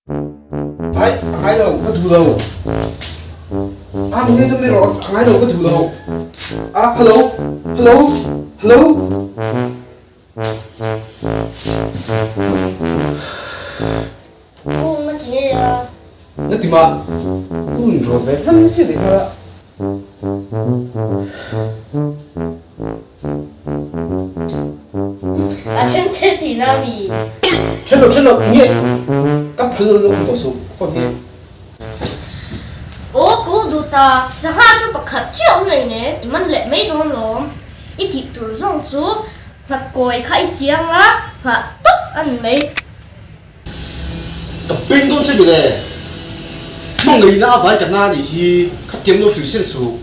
Ai, a ngai lo, ka duh lo. A min ngei dawm mai rawh, a ngai lo, ka duh lo. A, hello, hello, hello. U, nga ti ngei a. Nga ti mah, u in rawl ve hman zia leh nghal a. A then che tihna a mi? Then lo, then lo, tinge ka phal lo lo tawh suh phone hi. Aw ka u duh tak, sangha chu pakhat chiah awm lei nen i man leh mai dawn lawm. I tih tur zawng chu nghat kawi kha i chiang a, nghah tawp a ni mai. Ka beng dawn che mile, hmangaihna a vai takna a nih hi, khatiang lo hrilh sen suh.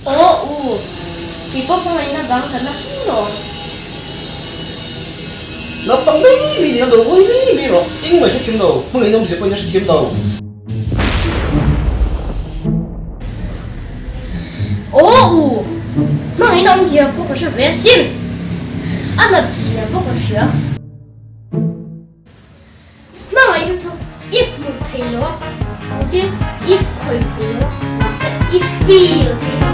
Aw u, kei pawh hmangaihna bang ka na hrim lawm. Naupang mai mai nia lo ngawi mai mai rawh, engmah hrethiam lo, hmangaihna awmzia pawhin a hrethiam lo. Aw u, hmangaihna awmzia pawh ka hre ve asin, a nat zia pawh ka hria. Hmangaihna chu i hmu thei lo a, kutin i khawih thei lo a, mahse i feel thei lo.